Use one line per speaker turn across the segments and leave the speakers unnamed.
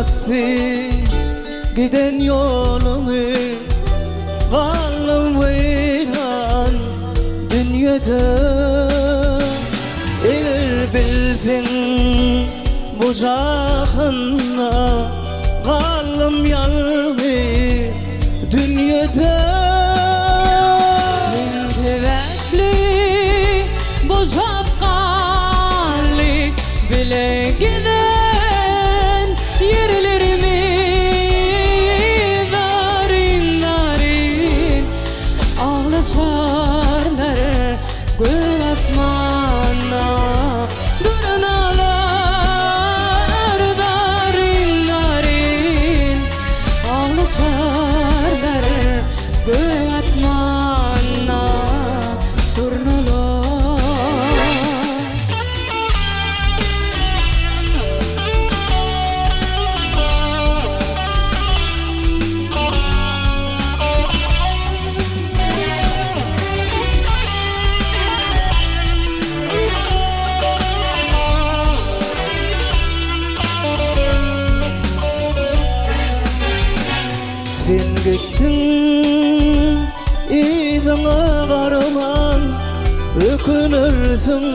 Basdy giden ýoluňy Galdym weýran dünýede Eger bilseň bu jahanda Galdym ýalňyz dünýede.
Sen sebäpli boşap galdy bile gezen ýerlerimiz Zaryn-zaryn aglaşarlar gök asmanda Durnalar zaryn-zaryn Aglaşarlar gök asmanda Durnalar.
Sen gitdiň yzyňa garaman Ökünersiň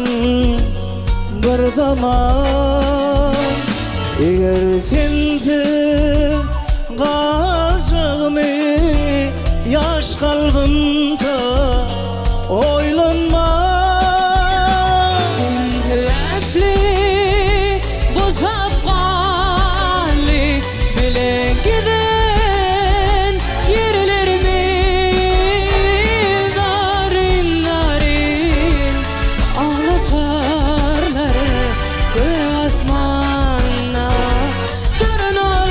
bir zaman Eger sensiz galjagymy Ýaş kalbymda oýlanma.
Sen sebäpli boşap galdy bile giden ýerlerimiz Zaryn-zaryn aglaşarlar gök asmanda Durnalar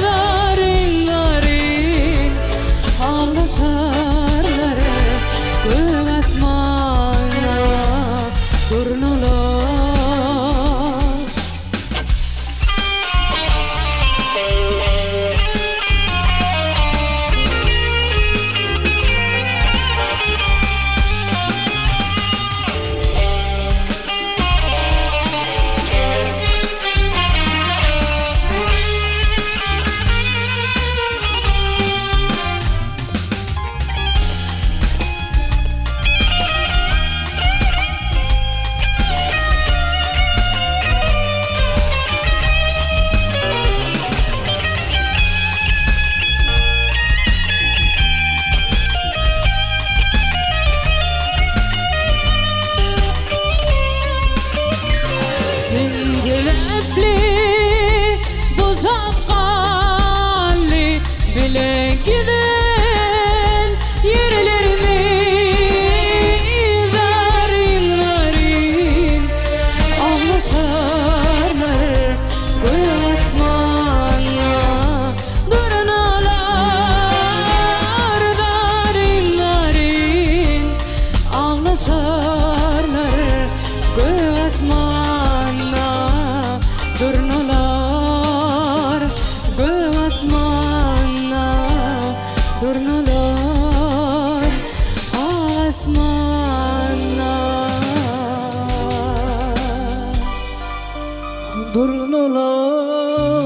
zaryn-zaryn Aglaşarlar gök asmanda Durnalar. Sen sebäpli boşap galdy bile giden ýerlerimiz Zaryn-zaryn aglaşarlar gök asmanda Durnalar zaryn-zaryn Aglaşarlar gök asmanda Durnalar gök asmanda Durnalar ak asmanda.
Durnalar.